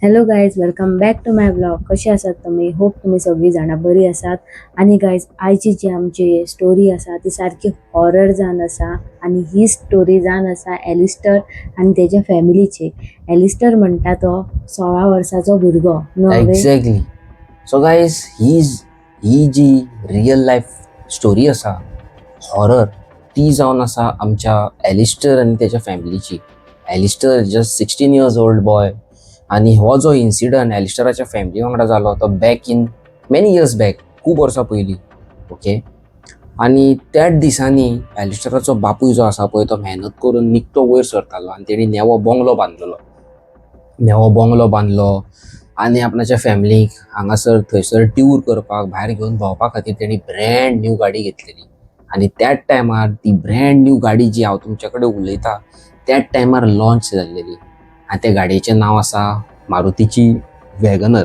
Hello guys, welcome back to my vlog. कशी आसात तुमी? होप तुमी सगळीं जाणां बरी आसात. आनी गायज, आयची जी आमची स्टोरी आसा ती सारकी हॉरर जावन आसा आनी ही स्टोरी जावन आसा एलिस्टर आनी तेच्या फॅमिलीची. एलिस्टर म्हणटा तो 16 वर्साचो भुरगो न्हय वे? एक्झॅक्टली. सो गायज, ही ही जी रियल लायफ स्टोरी आसा हॉरर, ती जावन आसा आमच्या एलिस्टर आनी तेच्या फॅमिलीची. Alistair just 16 years old boy आनी हो जो इन्सिडंट एलिस्टराच्या फॅमिली वांगडा जालो तो back in many years back, खूब वर्सां पयलीं, ओके. आनी त्याच दिसांनी एलिस्टराचो बापूय जो आसा पळय, तो मेहनत करून निकतो वयर सरतालो आनी तेणी नेवो बंगलो बांदलेलो. नेवो बंगलो बांदलो आनी आपणाच्या फॅमिलीक हांगासर थंयसर टूर करपाक, भायर घेवन भोंवपा खातीर तेणी ब्रँड न्यू गाडी घेतलेली. आनी त्याच टायमार ती ब्रँड न्यू गाडी जी हांव तुमच्या कडेन उलयतां, त्याच टायमार लॉन्च जाल्लेली आनी त्या गाडयेचें नांव आसा मारुतीची वॅगनर.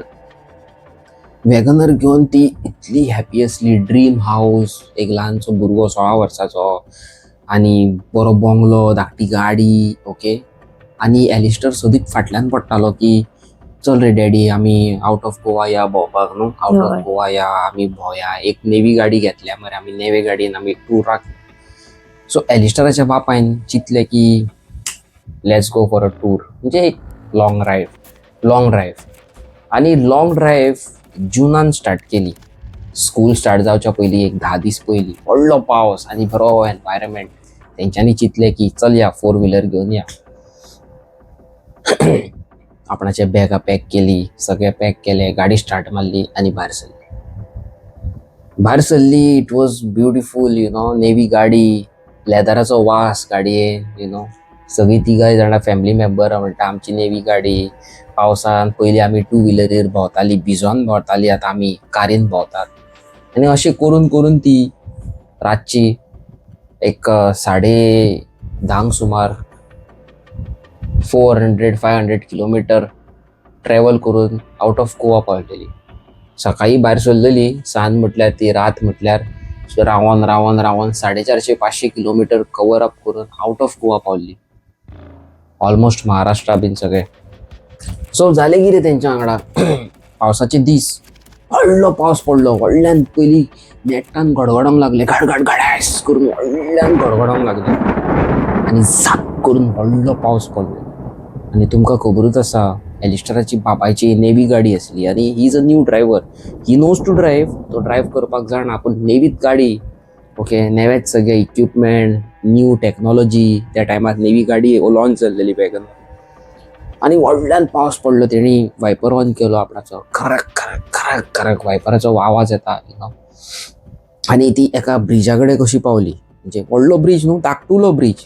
वॅगनर घेवन ती इतली हॅपी आसली. ड्रीम हावस, एक ल्हानसो भुरगो 16 वर्साचो आनी बरो बंगलो, धाकटी गाडी, ओके. आनी एलिस्टर सदींच फाटल्यान पडटालो की चल रे डॅडी, आमी आवट ऑफ गोवा या भोंवपाक न्हू, आवट ऑफ गोवा या, आमी भोंवया, एक नेवी गाडी घेतल्या मरे आमी, नेवे गाडयेन आमी टुराक. सो एलिस्टराच्या बापायन चिंतलें की let's go for a tour, म्हणजे एक लाँग ड्रायव्ह, लाँग ड्रायव्ह. आनी लाँग ड्रायव्ह जुनान स्टार्ट केली, स्कूल स्टार्ट जावच्या पयलीं एक 10 दीस पयलीं. व्हडलो पावस आनी बरो एनवायरमेंट. तेंच्यांनी चिंतलें की चल या, फोर व्हिलर घेवन या. आपणाचे बॅगां पॅक केली, सगळें पॅक केलें, गाडी स्टार्ट मारली आनी भायर सरली. भायर सरली, it was beautiful, नेवी गाडी, लेदराचो वास गाडयेन you know. सगळीं तिगाय जाणां फॅमिली मेंबर म्हणटा, आमची नेवी गाडी, पावसान पयलीं आमी टू व्हिलरीर भोंवताली, भिजोन भोंवताली, आतां आमी कारीन भोंवतात. आनी अशें करून करून ती रातची एक 10:30 सुमार 400 500 किलोमिटर ट्रॅवल करून आवट ऑफ गोवा पावलेली. सकाळी भायर सरलेली, सांज म्हटल्यार ती रात म्हटल्यार रावन रावन रावन 450 500 किलोमिटर कवर अप करून आवट ऑफ गोवा पावली, ऑलमोस्ट महाराष्ट्रा बीन सगळे. सो जालें कितें तेंच्या वांगडा, पावसाचे दीस, व्हडलो पावस पडलो व्हडल्यान. पयलीं नेटान गडगडोंक लागले, गडगड गडास करून व्हडल्यान गडगडोंक लागले आनी झाक करून व्हडलो पावस पडलो. आनी तुमकां खबरूच आसा, एलिस्टराची बापायची नेवी गाडी आसली आनी he is a new driver, he knows to drive, तो ड्रायव्ह करपाक जाणा, पूण नेवीत गाडी, ओके, नेवेच सगळे इक्विपमेंट, न्यू टॅक्नॉलॉजी. त्या टायमार नेवी गाडी लॉन्च जाल्लेली वॅगन. आनी व्हडल्यान पावस पडलो, तेणी वायपर ऑन केलो आपणाचो, खरक खरक खरक खरक वायपराचो आवाज येता you know. आनी ती एका ब्रिजा कडेन कशी पावली, म्हणजे व्हडलो ब्रीज न्हू, धाकटुलो ब्रीज,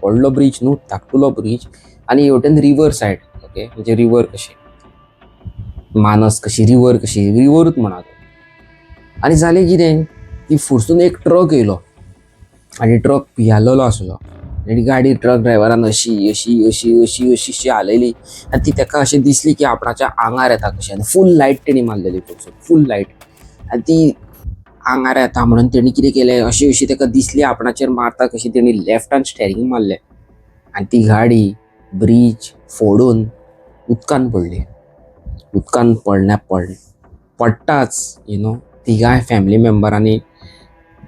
व्हडलो ब्रीज न्हू, धाकटुलो ब्रीज. आनी हेवटेन रिवर सायड, ओके, म्हणजे रिवर कशी, मानस कशी, रिवर कशी, रिवरूच म्हणा. आनी जालें कितें, ती फुडसून एक ट्रक येयलो आनी ट्रक भियालेलो आसलो आनी गाडी ट्रक ड्रायव्हरान अशी अशी अशी अशी अशी अशी हालयली आनी ती ताका अशें दिसली की आपणाच्या आंगार येता कशी. आनी फूल लायट तेणी मारलेली फुडसून, फूल लायट, आनी ती आंगार येता म्हणून तेणी कितें केलें, अशी अशी ताका दिसली आपणाचेर मारता कशी, तेणी लेफ्टान स्टेरींग मारलें आनी ती गाडी ब्रीज फोडून उदकान पडली. उदकान पडल्या पडटाच you know तिगाय फॅमिली मेंबरांनी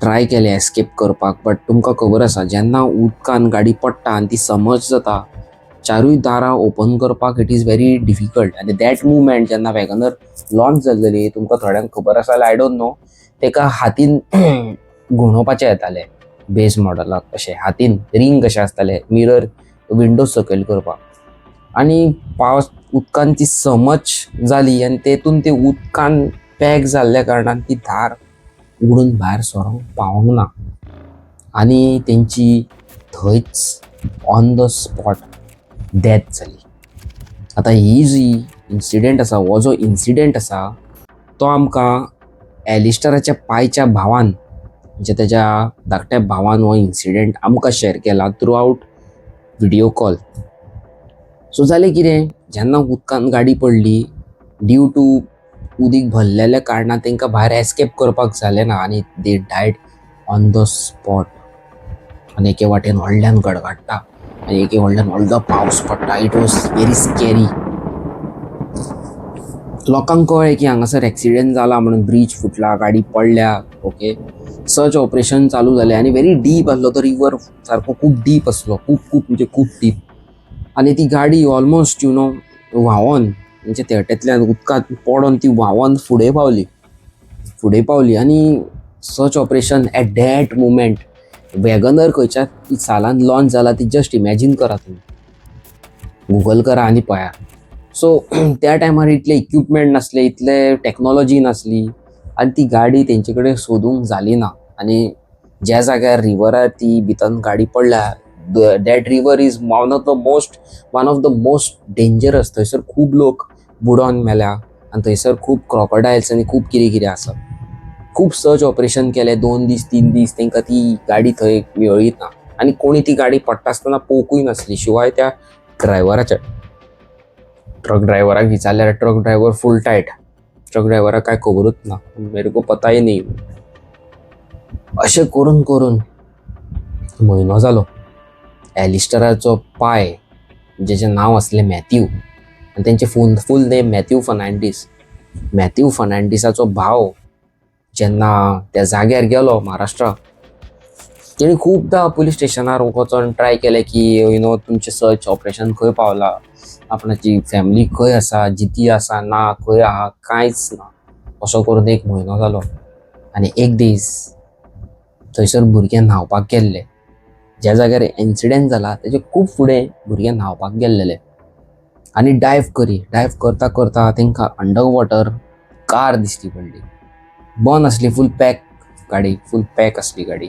ट्राय केलें एस्केप करपाक, बट तुमकां खबर आसा, जेन्ना उदकान गाडी पडटा आनी ती समज जाता, चारूय दारां ओपन करपाक it is very difficult. आनी that movement जेन्ना वॅगनर लॉन्च जाल्लेली, तुमकां थोड्यांक खबर आसा जाल्यार, I don't know, तेका हातीन घुंवडोवपाचें येतालें बेज मॉडलाक, अशें हातीन रिंग कशें आसतालें मिरर विंडोज सकयल करपाक. आनी पावस उदकान ती समज जाली आनी तेतून ती उदकान पॅक जाल्ल्या कारणान ती दार उगडून भायर सरोंक पावोंक ना आनी तेंची थंयच ऑन the spot death जाली. आतां ही जी इन्सिडेंट आसा, हो जो इन्सिडेंट आसा तो आमकां एलिस्टराच्या पायच्या भावान, म्हणजे तेज्या धाकट्या भावान हो इन्सिडेंट आमकां शेअर केला through out video call. So जालें कितें, जेन्ना उदकान गाडी पडली, ड्यू टू उदीक भरलेल्या कारणान तांकां भायर एस्केप करपाक जालें ना आनी they died on the spot. आनी एके वाटेन व्हडल्यान गडगडटा आनी एके व्हडल्यान व्हडलो पावस पडटा. It was very scary. लोकांक कळ्ळें की हांगासर एक्सिडेंट जाला म्हणून, ब्रीज फुटला, गाडी पडल्या. ओके, सर्च ऑपरेशन चालू जालें आनी व्हेरी डीप आसलो तो रिवर, सारको खूब डीप आसलो, खूब खूब म्हणजे खूब डीप. आनी ती गाडी ऑलमोस्ट you know व्हांवोन, म्हणजे तेवटेंतल्यान उदकांत पडोन ती व्हांवोन फुडें पावली, फुडें पावली. आनी search operation at that moment, WagonR खंयच्या ती सालान लॉन्च जाला ती जस्ट इमॅजीन करा तुमी, गुगल करा आनी पळया. सो त्या टायमार इतले इक्विपमेंट नासले, इतले टॅक्नोलॉजी नासली आनी ती गाडी तेंचे कडेन सोदूंक जाली ना. आनी ज्या जाग्यार रिवरार ती भितर गाडी पडल्या, that river is one of the most dangerous. थंयसर खूब लोक बुडोन मेल्या आनी थंयसर खूब क्रोकोडायल्स आनी खूब कितें कितें आसा. खूब सर्च ऑपरेशन केलें, 2 दीस, 3 दीस, तांकां ती गाडी थंय मेळ्ळीच ना आनी कोणी ती गाडी पडटा आसतना पळोवंकूय नासली शिवाय त्या ड्रायव्हराच्या. ट्रक ड्रायव्हराक विचारल्यार ट्रक ड्रायव्हर फूल टायट, ट्रक ड्रायव्हराक काय खबरूच ना, "मेरे को पता ही नहीं." अशें करून करून म्हयनो जालो. एलिस्टराचो पाय, जेचें नांव आसलें मॅथ्यू आनी तेंचें फूल नेम मॅथ्यू फर्नांडीस, मॅथ्यू फर्नांडीसाचो भाव जेन्ना त्या जाग्यार गेलो महाराष्ट्रा, तेणी खुबदां पुलीस स्टेशनार वचोन ट्राय केलें की you know तुमचें सर्च ऑपरेशन खंय पावलां, आपणाची फॅमिली खंय आसा, जिती आसा ना, खंय आहा, कांयच ना. असो करून एक म्हयनो जालो आनी एक दीस थंयसर भुरगे न्हांवपाक गेल्ले. ज्या जाग्यार इन्सिडंट जाला तेजे खूब फुडें भुरगे न्हांवपाक गेल्लेले आनी डायव करी डायव करता करता तांकां अंडर वॉटर कार दिश्टी पडली. बंद आसली, फूल पॅक गाडी, फूल पॅक आसली गाडी.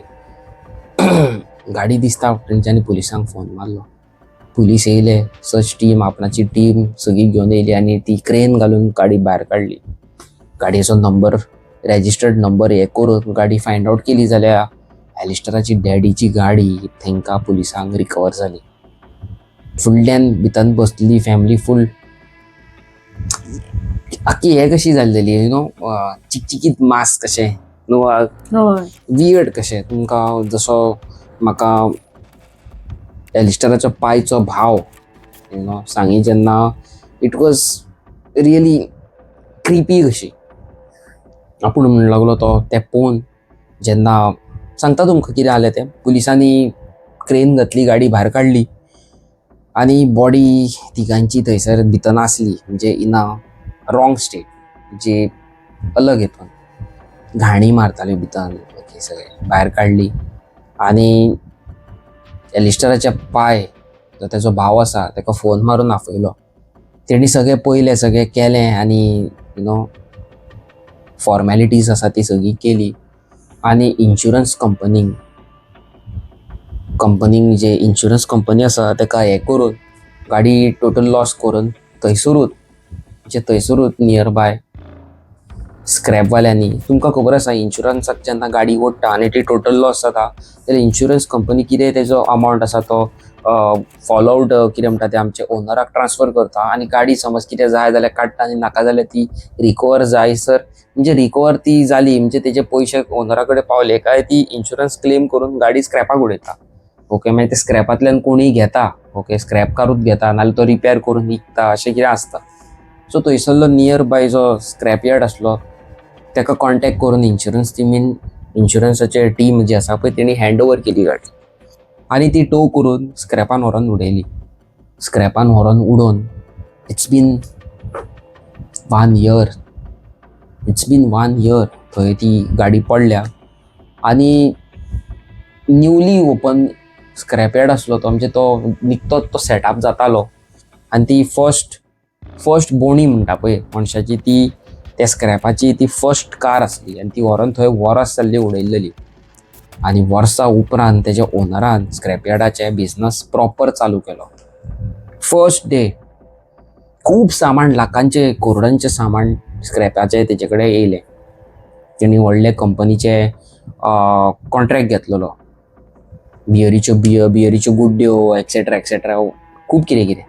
गाडी दिसता, तेंच्यांनी पुलिसांक फोन मारलो. पुलीस येयले, सर्च टीम, आपणाची टीम सगळी घेवन येयली आनी ती क्रेन घालून गाडी भायर काडली. गाडयेचो नंबर, रेजिस्टर्ड नंबर हे करून गाडी फायंड आवट केली जाल्यार एलिस्टराची डॅडीची गाडी तांकां पुलिसांक रिकवर जाली. फुडल्यान भितर बसलेली फॅमिली फूल आख्खी हे कशी जाल्लेली, you know चिकचिकीत मास्क कशें न्हू, वियर्ड कशें. तुमकां जसो म्हाका एलिस्टराचो पायचो भाव you know सांगी जेन्ना, it was really creepy कशी. आपूण म्हणूंक लागलो तो तें पळोवन जेन्ना सांगता तुमकां कितें जालें तें. पुलिसांनी क्रेन घातली, गाडी भायर काडली आनी बॉडी तिगांची थंयसर भितर नासली, म्हणजे इन अ रॉंग स्टेट, म्हणजे अलग हितून घाणी मारताल्यो भितर. ओके, सगळें भायर काडली आनी एलिस्टराच्या पाय जो तेजो भाव आसा तेका फोन मारून आपयलो. तेणी सगळें पयलें, सगळें केलें आनी you know formalities आसा ती सगळी केली आनी इन्शुरन्स कंपनीक, जे इन्शुरन्स कंपनी आसा तेका हें करून, गाडी टोटल लॉस करून थंयसरूच, म्हणजे थंयसरूच नियर बाय स्क्रॅपवाल्यांनी, तुमकां खबर आसा, इन्शुरन्साक जेन्ना गाडी ओडटा आनी ती टोटल लॉस जाता जाल्यार इन्शुरन्स कंपनी कितें तेजो अमावंट आसा तो फॉलो आउट कितें म्हणटा ते आमचे ओनराक ट्रान्सफर करता आनी गाडी समज कितें जाय जाल्यार काडटा आनी नाका जाल्यार ती रिकवर जायसर, म्हणजे रिकवर ती जाली म्हणजे तेजे पयशे ओनरा कडेन पावले काय ती इन्शुरन्स क्लेम करून गाडी स्क्रॅपाक उडयता. ओके, मागीर ते स्क्रॅपांतल्यान कोणूय घेता, ओके, स्क्रॅपकारूच घेता नाल्यार तो रिपेर करून विकता, अशें कितें आसता. सो थंयसरलो नियर बाय जो स्क्रॅप यार्ड आसलो तेका कॉन्टेक्ट करून इन्शुरन्स टिमीन, इन्शुरन्साचे टीम जी आसा पळय, तेणी हँड ओवर केली गाडी आनी ती टो करून स्क्रॅपान व्हरोन उडयली. स्क्रॅपान व्हरोन उडोवन it's been one year, it's been one year थंय ती गाडी पडल्या. आनी न्यूली ओपन स्क्रॅप यार्ड आसलो तो, म्हणजे तो निकतोच तो सेटअप जातालो आनी ती फर्स्ट फर्स्ट बोणी म्हणटा पळय मनशाची, ती त्या स्क्रॅपाची ती फर्स्ट कार आसली आनी ती व्हरोन थंय वर्स जाल्ली उडयल्लेली. आनी वर्सां उपरांत तेज्या ओनरान स्क्रॅप यार्डाचे बिजनस प्रॉपर चालू केलो. फर्स्ट डे खूब सामान, लाखांचे करोडांचे सामान स्क्रॅपाचे तेजे कडेन येयलें. तेणी व्हडले कंपनीचे कॉन्ट्रॅक्ट घेतलेलो, बियरीच्यो बियरीच्यो गुड्ड्यो, एक्सेट्रा एक्सेट्रा, खूब कितें कितें.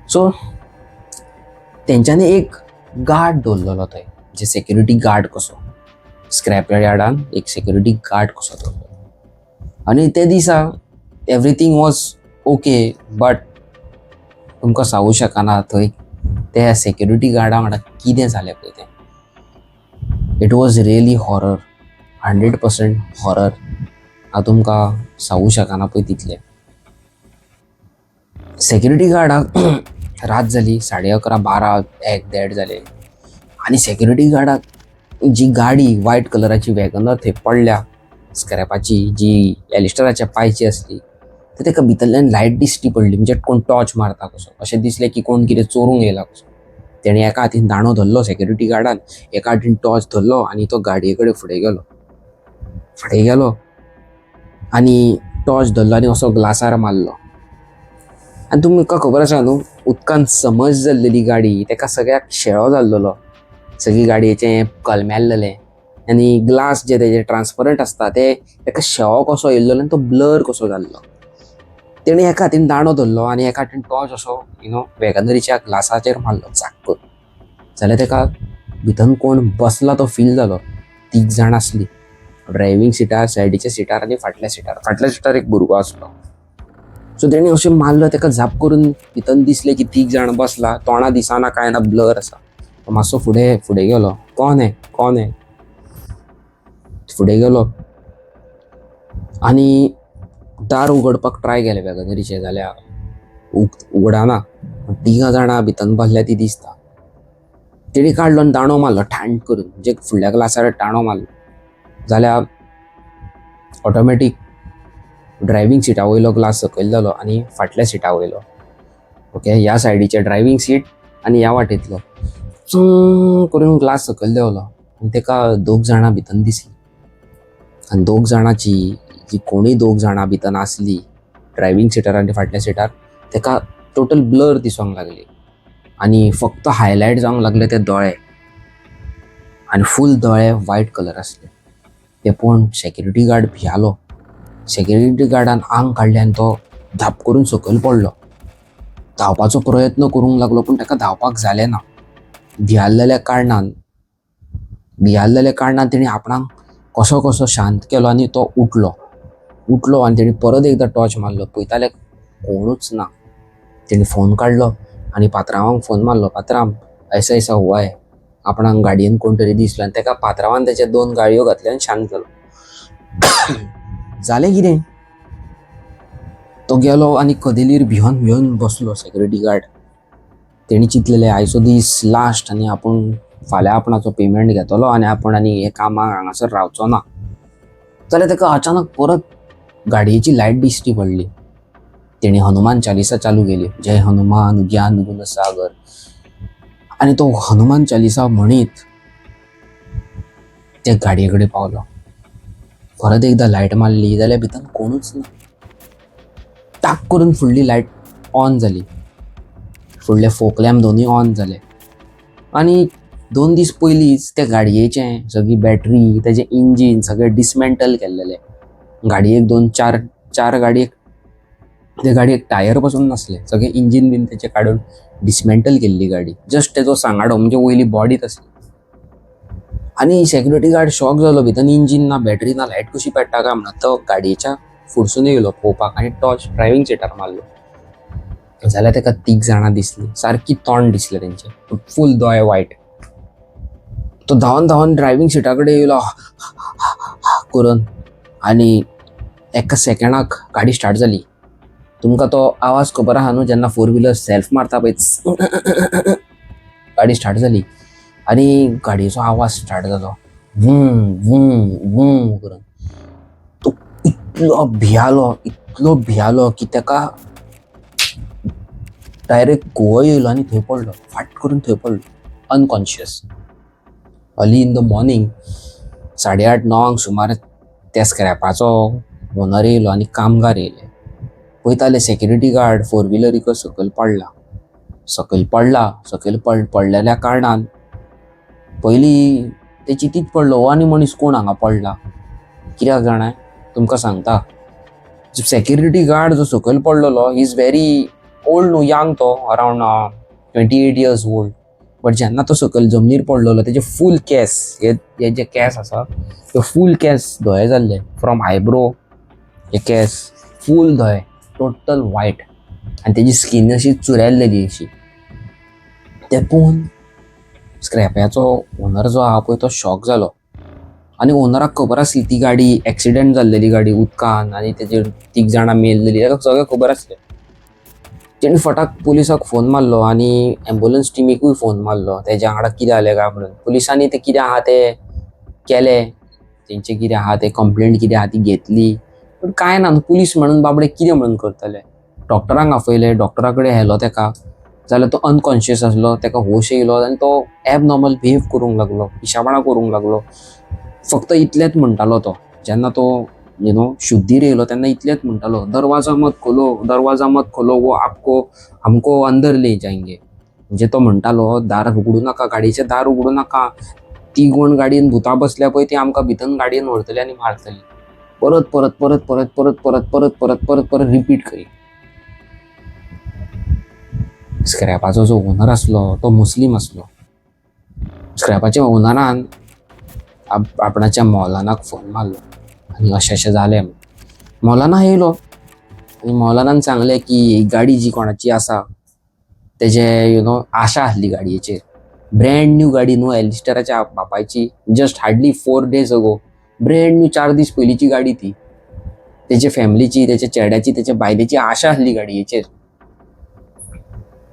सो तेंच्यांनी एक गार्ड दवरलेलो थंय, म्हणजे सेक्युरिटी गार्ड कसो, स्क्रॅप यार्डान एक सेक्युरिटी गार्ड कसो दवरलेलो. आनी ते दिसा एवरीथींग वॉज ओके, बट तुमकां सांगू शकना, थंय त्या सेक्युरिटी गार्डा वांगडा कितें जालें पळय तें. It was really horror, 100% horror. हांव तुमकां सांगू शकना पळय तितलें. सेक्युरिटी गार्डाक रात जाली, 11:30, 12, 1, 1:30 जालें आनी सेक्युरिटी गार्डाक जी गाडी वायट कलराची वॅगनर थंय पडल्या स्क्रॅपाची, जी एलिस्टराच्या पायची आसली, तर ताका भितरल्यान लायट दिश्टी पडली, म्हणजे कोण टॉर्च मारता कसो अशें दिसलें की कोण कितें चोरूंक येयला कसो. तेणें एका हातीन दांडो धरलो सेक्युरिटी गार्डान, एका हातीन टॉर्च धरलो आनी तो गाडये कडेन फुडें गेलो. फुडें गेलो आनी टॉर्च धरलो आनी असो ग्लासार मारलो. आनी तुमकां खबर आसा न्हू, उदकान समज जाल्लेली गाडी, ताका सगळ्याक शेळो जाल्लेलो, सगळी गाडयेचें कलमेल्लेलें आनी ग्लास जे तेजे ट्रान्सपरंट आसता ते ताका शेळो कसो येयल्लो आनी तो ब्लर कसो जाल्लो. तेणें एका हातीन दांडो धरलो आनी एका हातीन टॉर्च असो वॅगनरीच्या ग्लासाचेर मारलो चाक करून. जाल्यार ताका भितर कोण बसला तो फील जालो. तीग जाण आसली, ड्रायव्हींग सिटार, सायडीच्या सिटार आनी फाटल्या सिटार. फाटल्या सिटार एक भुरगो आसलो. सो तेणें अशें मारलो ताका झाप करून, भितर दिसलें की तीग जाण बसला, तोंडा दिसना कांय ना, ब्लर आसा. तो मातसो फुडें फुडें गेलो, कोण है कोण है, फुडें गेलो आनी दार उगडपाक ट्राय केलें वॅगनरीचें, जाल्यार उगडाना. तिगां जाणां भितर बसल्या ती दिसता. तेणी काडलो आनी दांडो मारलो ठाण करून, म्हणजे फुडल्या ग्लासार दांडो मारलो जाल्यार ऑटोमॅटीक ड्रायव्हींग सिटा वयलो ग्लास सकयल जालो आनी फाटल्या सिटा वयलो, ओके, ह्या सायडीचें ड्रायव्हींग सीट आनी ह्या वाटेंतलो चूं करून ग्लास सकयल देंवलो आनी ताका दोग जाणां भितर दिसलीं. आनी दोग जाणांची जी कोणूय दोग जाणां भितर आसली ड्रायव्हींग सिटार आनी फाटल्या सिटार, ताका टोटल ब्लर दिसोंक लागली आनी फक्त हायलायट जावंक लागले ते दोळे, आनी फूल दोळे वायट कलर आसले. ते पळोवन सेक्युरिटी गार्ड भियालो. सेक्युरिटी गार्डान आंग काडलें आनी तो धाप करून सकयल पडलो. धांवपाचो प्रयत्न करूंक लागलो पूण ताका धांवपाक जालें ना. भियाल्लेल्या कारणान तेणी आपणाक कसो कसो शांत केलो आनी तो उठलो. उठलो आनी तेणी परत एकदां टॉर्च मारलो, पळयता कोणूच ना. तेणी फोन काडलो आनी पात्रांवाक फोन मारलो, पात्रांव ऐसा ऐसा हुआ है, आपणाक गाडयेन कोण तरी दिसलो. आनी ताका पात्रांवान तेच्या दोन गाळयो घातल्यो आनी शांत जालो. जालें कितें, तो गेलो आनी कदेलीर भिवन भिवन बसलो सेक्युरिटी गार्ड. तेणी चिंतलेलें आयचो दीस लास्ट आनी आपूण फाल्यां आपणाचो पेमेंट घेतलो आनी आपूण आनी हे कामाक हांगासर रावचो ना. जाल्यार ताका अचानक परत गाडयेची लायट दिश्टी पडली. तेणी हनुमान चालिसा चालू केली, जय हनुमान ज्ञान गुण सागर, आनी तो हनुमान चालिसा म्हणीत त्या गाडये कडेन पावलो. परत एकदां लायट मारली जाल्यार भितर कोणूच ना. टाक करून फुडली लायट ऑन जाली, फुडले फोक लॅम्प दोनूय ऑन जाले. आनी 2 दीस पयलींच त्या गाडयेचें सगळी बॅटरी, तेजें इंजीन सगळें डिसमेंटल केल्लेलें. गाडयेक दोन चार चार गाडयेक त्या गाडयेक टायर पसून नासले, सगळें इंजीन बीन तेचें काडून डिसमेंटल केल्ली गाडी. जस्ट तेजो सांगाडो म्हणजे वयली बॉडीच आसली. आनी सेक्युरिटी गार्ड शॉक जालो, भितर इंजीन ना, बॅटरी ना, लायट कशी पेट्टा काय म्हणून. तो गाडयेच्या फुडसून येयलो पळोवपाक आनी टॉर्च ड्रायव्हींग सिटार मारलो जाल्यार ताका तीग जाणां दिसलीं, सारकी तोंड दिसलें तेंचें, फूल दोळे वायट. तो धांवन धांवन ड्रायव्हींग सिटा कडेन येयलो करून आनी एका सेकंडाक गाडी स्टार्ट जाली. तुमकां तो आवाज खबर आहा न्हू, जेन्ना फोर व्हिलर सेल्फ मारता पळय, गाडी स्टार्ट जाली आनी गाडयेचो आवाज स्टार्ट जालो वू वू वू करून. तो इतलो भियालो, इतलो भियालो की ताका डायरेक्ट घुंवळ येयलो आनी थंय पडलो, फाट करून थंय पडलो, unconscious. Early in the morning 8:30 णवांक सुमार त्या स्क्रॅपाचो ओनर येयलो आनी कामगार येयले. पळयताले सेक्युरिटी गार्ड फोर व्हिलरीक सकयल पडला, सकयल पडला, सकयल पडलेल्या कारणान पयलीं ते चिंतीत पडलो, हो आनी मनीस कोण हांगा पडला कित्याक जाणा. तुमकां सांगता, सेक्युरिटी गार्ड जो सकयल पडलेलो he is very old न्हू, यंग तो, अरावंड 28 इयर्स ओल्ड. बट जेन्ना तो सकयल जमनीर पडलेलो तेजे फूल केस, हे जे केस आसा ते फूल केस धवे जाल्ले, फ्रॉम आयब्रो हे केस फूल धवे, टोटल वायट, आनी तेजी स्कीन अशी चुरेल्लेली अशी. तें पळोवन स्क्रॅप्याचो ओनर जो आहा पळय तो शॉक जालो. आनी ओनराक खबर आसली ती गाडी एक्सिडंट जाल्लेली गाडी उदकान आनी तेजेर तीग जाणां मेल्लेली, ताका सगळें खबर आसलें. तेणी फटाक पुलिसाक फोन मारलो आनी एम्बुलंस टिमीकूय फोन मारलो, तेज्या वांगडा कितें जालें काय म्हणून. पुलिसांनी तें कितें आहा तें केलें, तेंचें कितें आहा तें कंप्लेंट कितें आहा ती घेतली, पूण कांय ना न्हू, पुलीस म्हणून बाबडे कितें म्हणून करतले. डॉक्टरांक आपयले, डॉक्टरा कडेन व्हेलो तेका, जाल्यार तो अनकॉन्शियस आसलो, तेका होश येयलो आनी तो एबनॉर्मल बिहेव करूंक लागलो, पिशापणां करूंक लागलो. फक्त इतलेंच म्हणटालो तो, जेन्ना तो शुद्धीर येयलो तेन्ना इतलेंच म्हणटालो, दरवाजा मत खोलो, दरवाजा मत खोलो, वो आपको हमको अंदर ले जाएंगे. म्हणजे तो म्हणटालो दार उगडूं नाका, गाडयेचें दार उगडूं नाका, ती कोण गाडयेन भुतां बसल्या पळय ती आमकां भितर गाडयेन व्हरतली आनी मारतली. परत परत परत परत परत परत परत परत परत परत रिपीट करी. स्क्रॅपाचो जो ओनर आसलो तो मुस्लीम आसलो. स्क्रॅपाच्या ओनरान आपणाच्या मौलानाक फोन मारलो आनी अशें अशें जालें म्हूण. मौलाना येयलो आनी मौलानान सांगलें की ही गाडी जी कोणाची आसा तेजे आशा आसली गाडयेचेर, ब्रँड न्यू गाडी न्हू, एलिस्टराच्या बापायची, just hardly 4 days ago, brand new, 4 दीस पयलींची गाडी ती. तेजे फॅमिलीची, तेच्या चेड्याची, तेच्या बायलेची आशा आसली गाडयेचेर,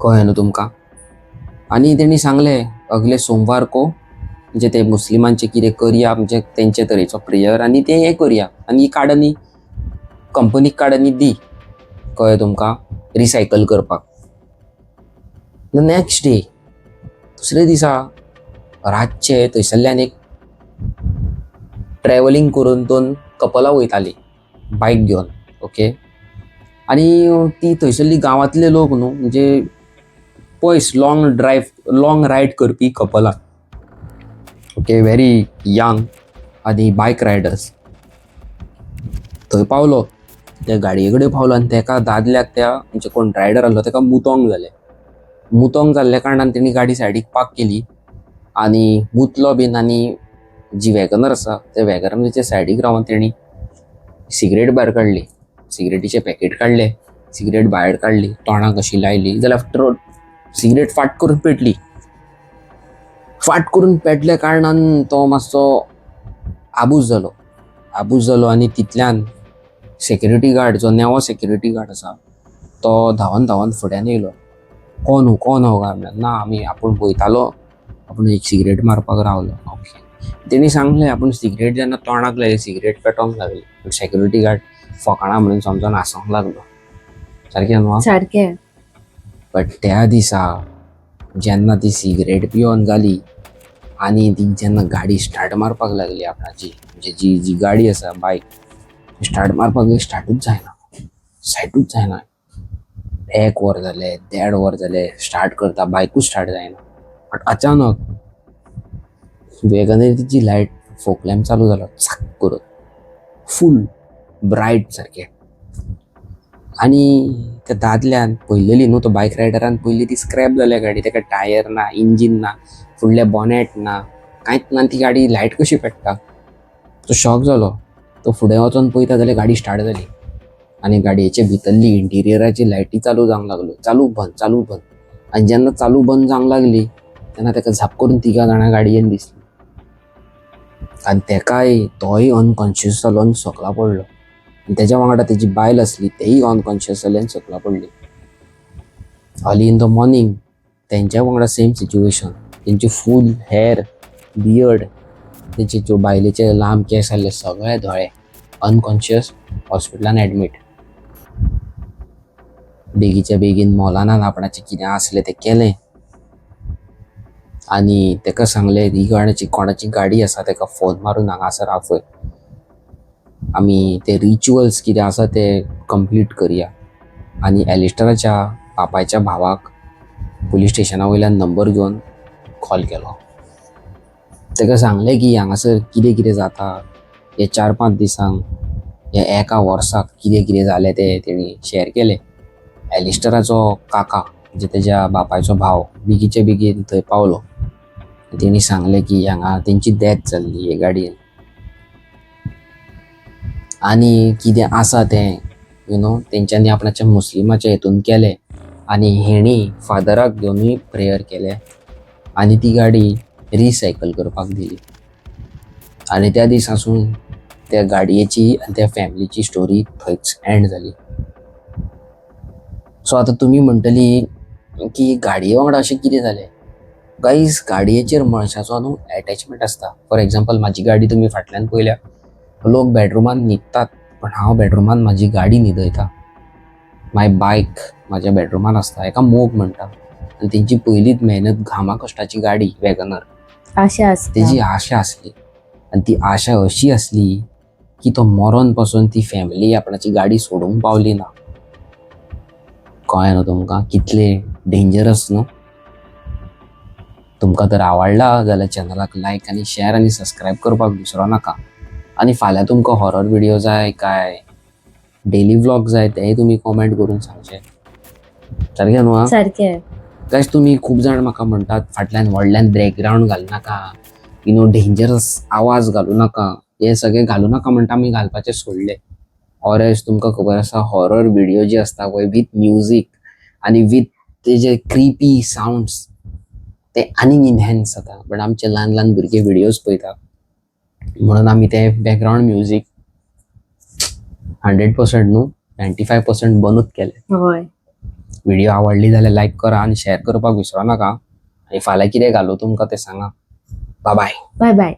कळ्ळें न्हू तुमकां. आनी तेणी सांगलें अगले सोमवार को, म्हणजे ते मुस्लिमांचे कितें करया, म्हणजे तेंचे तरेचो प्रेयर आनी तें हें करया आनी ही काड आनी कंपनीक काड आनी दी, कळ्ळें तुमकां, रिसायकल करपाक. The next day, दुसरे दिसा रातचे थंयसरल्यान एक ट्रॅवलिंग करून दोन कपलां वयतालीं बायक घेवन, ओके. आनी ती थंयसरली गांवांतले लोक न्हू, म्हणजे पयस लाँग ड्रायव लाँग रायड करपी कपलां, ओके, व्हेरी यंग आनी बायक रायडर्स. थंय पावलो, त्या गाडये कडेन पावलो आनी तेका दादल्याक, त्या म्हणजे कोण रायडर आसलो तेका मुतोंक जालें. मुतोंक जाल्ल्या कारणान तेणी गाडी सायडीक पार्क केली आनी मुतलो बीन आनी जी वॅगनर आसा त्या वॅगनराच्या सायडीक रावन तेणी सिगरेट भायर काडली, सिगरेटीचें पॅकेट काडलें, सिगरेट भायर काडली, तोंडाक अशी लायली जाल्यार आफ्टर सिगरेट फाट करून पेटली. फाट करून पेटल्या कारणान तो मातसो आबूज जालो, आबूज जालो आनी तितल्यान सेक्युरिटी गार्ड जो नेवो सेक्युरिटी गार्ड आसा तो धांवन धांवन फुड्यान येयलो. कोण हो, कोण हो काय म्हणल्यार ना, आमी आपूण पळयतालो, आपूण एक सिगरेट मारपाक रावलो. ओके, तेणी सांगलें आपूण सिगरेट जेन्ना तोंडाक लायली सिगरेट पेटोवंक लागली, पूण सेक्युरिटी गार्ड फकाणां म्हणून समजोन हांसोंक लागलो. सारकें न्हू? सारकें. बट त्या दिसा जेन्ना ती सिगरेट पिवन जाली आनी ती जेन्ना गाडी स्टार्ट मारपाक लागली आपणाची, म्हणजे जी जी गाडी आसा बायक, स्टार्ट मारपाक लागली, स्टार्टूच जायना, स्टार्टूच जायना. एक वर जालें, देड वर जालें, स्टार्ट करता बायकूच स्टार्ट जायना. बट अचानक वेगनरीची लायट फोक लॅम्प चालू जालो, चाक करून फूल ब्रायट सारकें. आनी त्या दादल्यान पळयलेली न्हू, तो बायक रायडरान पयली ती स्क्रॅप जाल्या गाडी, तेका टायर ना, इंजीन ना, फुडलें बॉनेट ना, कांयच ना, ती गाडी लायट कशी पेट्टा. तो शॉक जालो. तो फुडें वचोन पळयता जाल्यार गाडी स्टार्ट जाली आनी गाडयेचे भितरली इंटिरियराची लायटी चालू जावंक लागल्यो, चालू बंद चालू बंद. आनी जेन्ना चालू बंद जावंक लागली तेन्ना तेका झाप करून तिगां जाणां गाडयेन दिसली आनी तेकाय तोय अनकॉन्शियस जालो आनी सकला पडलो. आनी तेज्या वांगडा तेजी बायल आसली, तेय अनकॉन्शियस जाली आनी सकला पडली. अर्ली इन the morning तेंच्या वांगडा सेम सिच्युएशन, तेंचे फूल हेर बियर्ड, तेचे ज्यो बायलेचे लांब केंस आसले सगळे धोळे, अनकॉन्शियस, हॉस्पिटलान एडमीट. बेगीच्या बेगीन मौलानान आपणाचें कितें आसलें तें केलें आनी तेका सांगलें ही कोणाची कोणाची गाडी आसा तेका फोन मारून हांगासर आपय, आमी ते रिच्युअल्स कितें आसा ते कंप्लीट करया. आनी एलिस्टराच्या बापायच्या भावाक पुलीस स्टेशना वयल्यान नंबर घेवन कॉल केलो. तेका सांगलें की हांगासर कितें कितें जाता, हे 4-5 दिसांक, ह्या एका वर्साक कितें कितें जालें तें तेणी शेअर केलें. एलिस्टराचो काका म्हणजे तेज्या बापायचो भाव बेगीचे बेगीन थंय पावलो. तेणी सांगलें की हांगा तेंची डॅथ जाल्ली हे गाडयेन आनी कितें आसा तें तेंच्यांनी आपणाच्या मुस्लिमाच्या हेतून केलें आनी हेणी फादराक घेवनूय प्रेयर केलें. आनी ती गाडी रिसायकल करपाक दिली. आनी त्या दिसासून त्या गाडयेची आनी त्या फॅमिलीची स्टोरी थंयच एंड जाली. सो आतां तुमी म्हणटली की गाडये वांगडा अशें कितें जालें? गायज, गाडयेचेर मनशाचो न्हू एटॅचमेंट आसता. फॉर एग्जाम्पल, म्हाजी गाडी तुमी फाटल्यान पळयल्या. लोक बेडरुमान न्हिदतात, पण हांव बेडरुमान म्हाजी गाडी न्हिदयता. माय बायक म्हाज्या बेडरुमान आसता. हेका मोग म्हणटा. आनी तेंची पयलीच मेहनत, घामा कश्टाची गाडी वॅगनर. आशा आसता. तेजी आशा आसली आनी ती आशा अशी आसली की तो मरोन पासून ती फॅमिली आपणाची गाडी सोडूंक पावली ना. कळ्ळें न्हू तुमकां कितले डेंजरस न्हू? तुमकां जर आवडला जाल्यार चॅनलाक लायक आनी शेअर आनी सबस्क्रायब करपाक विसरो नाका. आनी फाल्यां तुमकां हॉरर व्हिडियो जाय काय डेली व्लॉग जाय तेय तुमी कॉमेंट करून सांगचे. सारकें न्हू आं? सारकें. गायज, तुमी खूब जाण म्हाका म्हणटात फाटल्यान व्हडल्यान बॅकग्रावंड घालू नाका, you know dangerous आवाज घालू नाका, हे सगळे घालू नाका म्हणटा. आमी घालपाचें सोडले. ऑर एल्स तुमकां खबर आसा, हॉरर व्हिडियो जे आसता पळय विथ म्युजीक आनी विथ तेजे क्रिपी सावंड्स, ते आनीक इनहेन्स जाता. बट आमचे ल्हान ल्हान भुरगे व्हिडियोज पळयता म्हणून आमी ते बॅकग्रावंड म्युजीक 100% न्हू, 95% बंदूच केले. व्हिडिओ आवडली जाल्यार लायक करा आनी शेअर करपाक विसरो नाका. आनी फाल्यां कितें घालूं तुमकां तें सांगा. बाय. बाय बाय.